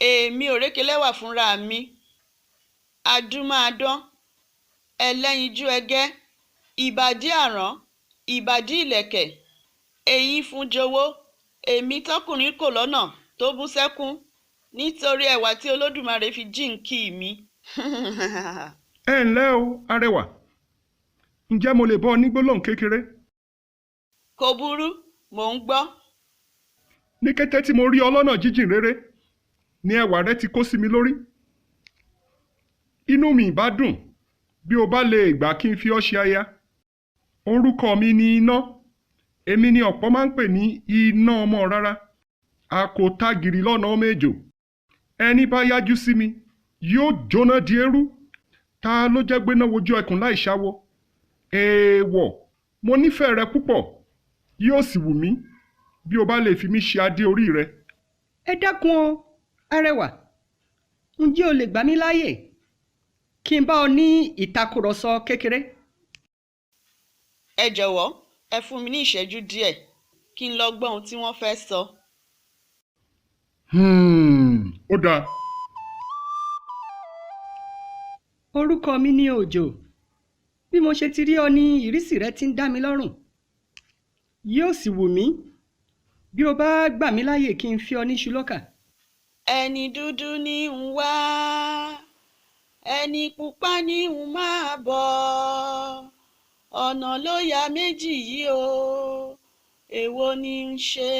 Èmi òrékelẹ́wà fúnra mi, adúmáadán, ẹlẹ́yinjú ẹgẹ́, ìbàdí àrán, ìbàdí ìlẹ̀kẹ̀, eyín fún jọ̀wọ́, èmi tọkùnrin kò lọ́nà tó bú sẹ́kún nítorí ẹwà tí Olódùmarè fi jíǹkí mi. Ẹ ǹlẹ́ o, arẹwà. Ǹjẹ́ mo lè bọ́ ọ ní gbólóhùn kékeré? Kò burú, mò ń gbọ́. Ní kété tí mo rí ọ lọ́nà jíjìn réré ni ẹwà rẹ ti kó sí mi lórí. Inú mi ìbá dùn bí o bá lè gbà kí n fi ọ́ ṣe aya. Orúkọ mi ni Iná. Èmi ni ọ̀pọ̀ máa ń pè ní Iná ọmọ rárá. A kò tágìrì lọ́nà ọmọ ejò. Ẹni bá yájú sí mi yóò jóná di eérú. Ta ló jẹ́ gbéná wojú ẹkùn láì ṣáwó? Èèwọ̀, mo nífẹ̀ẹ́ rẹ púpọ̀, yóò sì wù mí bí o bá lè fi mí ṣe adé orí rẹ. Ẹ dákun o, arẹwà, ǹjẹ́ o lè gbà mí láàyè kí n bá ọ ní ìtàkùrọ̀sọ kékeré? Ẹ jọ̀wọ́, ẹ fún mi ní ìṣẹ́jú díẹ̀ kí n lọ gbọ́ ohun tí wọ́n fẹ́ sọ. Ó dáa. Orúkọ mi ni Òjò. Bí mo ṣe ti rí ọ ní ìrísí rẹ ti ń dá mi lọ́rùn. Yóò sì wù mí bí o bá gbà mí láàyè kí n fi ọ níṣu lọ́kà. Ẹni dúdú ní ń wá, ẹni pupa ní ń máa bọ̀, ọ̀nà ló ya méjì yìí o, èwo ni ń ṣe?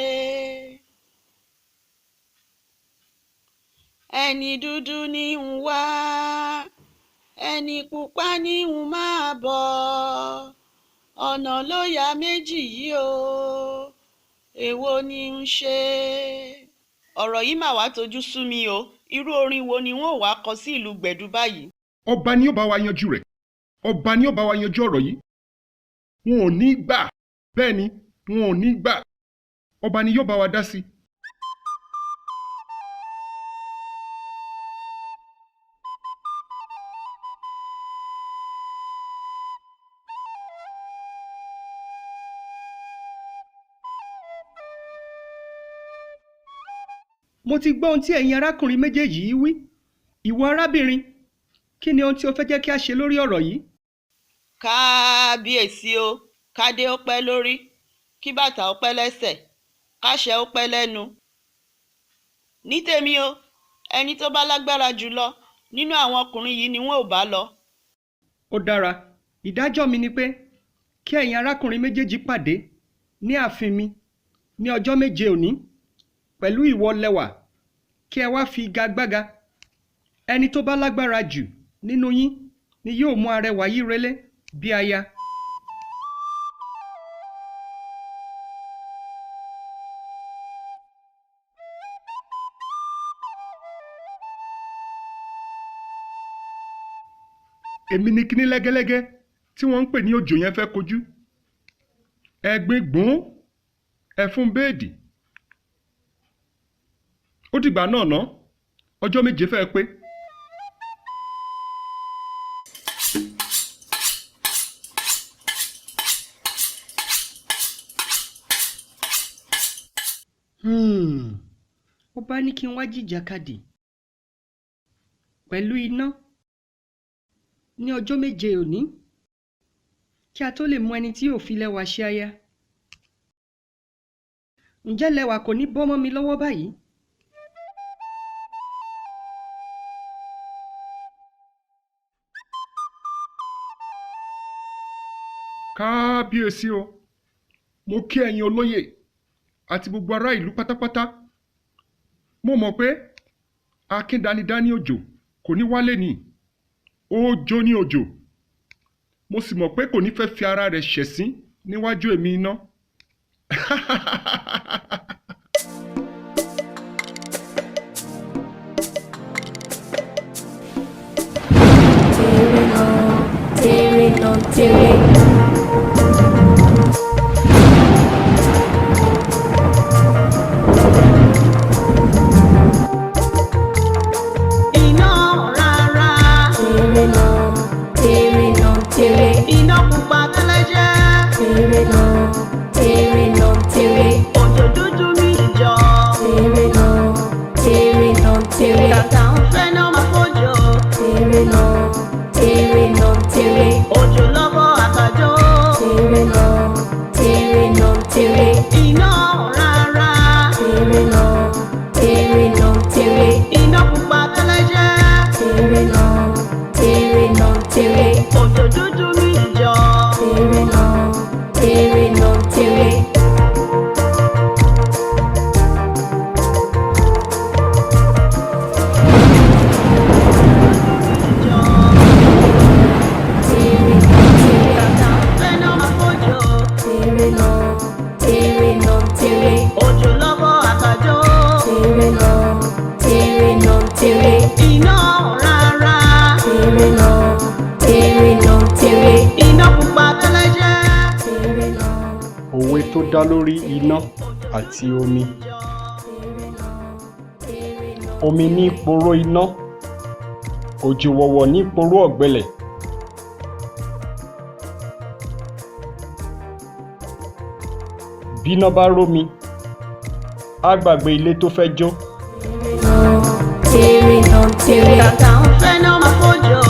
Ẹni dúdú ní ń wá, ẹni pupa ní ń máa bọ̀, ọ̀nà ló ya méjì yìí o, èwo ni ń ṣe? Ọ̀rọ̀ yìí mà wá tojú sú mi o, irú orin wo ni wọ́n ò wá kọ sí ìlú gbẹ̀du báyìí? Ọba ni ó bá wa yanjú rẹ̀. Ọba ni ó bá wa yanjú ọ̀rọ̀ yìí. Wọn ò ní gbà. Bẹ́ẹ̀ ni, wọn ò ní gbà. Ọba ni yóò bá wa dá sí i. Mo ti gbọ́ ohun tí ẹ̀yin arákùnrin méjèèjì yìí wí. Ìwọ arábìnrin, kí ni ohun tí o fẹ́ jẹ́ kí a ṣe lórí ọ̀rọ̀ yìí? Kábíyèsí o, kádé ó pẹ́ lórí, kí bàtà ó pẹ́ lẹ́sẹ̀, káṣẹ ó pẹ́ lẹ́nu. Ní tèmi o, ẹni tó bá lágbára jù lọ nínú àwọn ọkùnrin yìí ni wọn ò bá lọ. Ó dára, ìdájọ́ mi ni pé kí ẹ̀yin arákùnrin méjèèjì pàdé ní ààfin mi ní ọjọ́ méje òní pẹ̀lú ìwọ lẹ́wà kí ẹ wá fi igagbága. Ẹni tó bá lágbára jù nínú yín ni yóò mú arẹwà yìí relé bí aya. Èmi ni kíní lẹ́gẹ́lẹ́gẹ́ tí wọ́n ń pè ní òjò yẹn fẹ́ kojú. Ẹ̀gbin gbùn, ẹ̀fun béèdì. Ó dìgbà náà ná, ọjọ́ méje fẹ́ pé. Ó bá ní kí n wá jìjàkadì pẹ̀lú iná ní ọjọ́ méje òní kí a tó lè mú ẹni tí yóò fi Lẹ́wà ṣe aya. Ǹjẹ́ Lẹ́wà kò ní bọ́ mọ́ mi lọ́wọ́ báyìí? Kábíyèsí o, mo kí ẹ̀yin olóyè àti gbogbo ará ìlú pátápátá. Mo mọ̀ pé akíndanidání òjò kò ní wálé ni, òjò ní òjò. Mo sì mọ̀ pé kò ní fẹ́ fi ara rẹ̀ ṣẹ̀sín níwájú èmi iná. Tere no, tere no, tere. Iná rárá. Tere no, tere no, tere. Iná pupa tẹ́lẹ́jẹ́. Tere no, tere no, tere. Òjò dúdú mi jọ. Tere no, tere no, tere. Tèrè nà tèrè. Òjò lọ́bọ̀ àkàjọ. Tèrè nà tèrè nà tèrè. Iná rárá. Tèrè nà tèrè nà tèrè. Iná pupa tẹ́lẹ́jẹ́. Tèrè nà tèrè nà tèrè. Òjò dúdú mi jọ. Tèrè nà tèrè nà tèrè. Jọ. Tèrè nà tèrè. Kàkà ń fẹ́ náà máa fọ́jọ́. Tèrè nà tèrè nà tèrè. Òjò lọ́bọ̀ àkàjọ. Tèrè nà tèrè nà tèrè. Iná rárá. Tèrè nà tèrè nà tèrè. Iná pupa tẹ́lẹ́jẹ́. Tèrè nà Òwe tó dá lórí iná àti omi. tèrè nà tèrè nà. Omi ní poró iná, òjò wọ̀wọ̀ ní poró ọ̀gbẹlẹ̀. Bíná bá rómi, á gbàgbé ilé tó fẹ́ jó. Tèrè nà tèrè. Kàkà ń fẹ́ náà máa fọ́jọ́.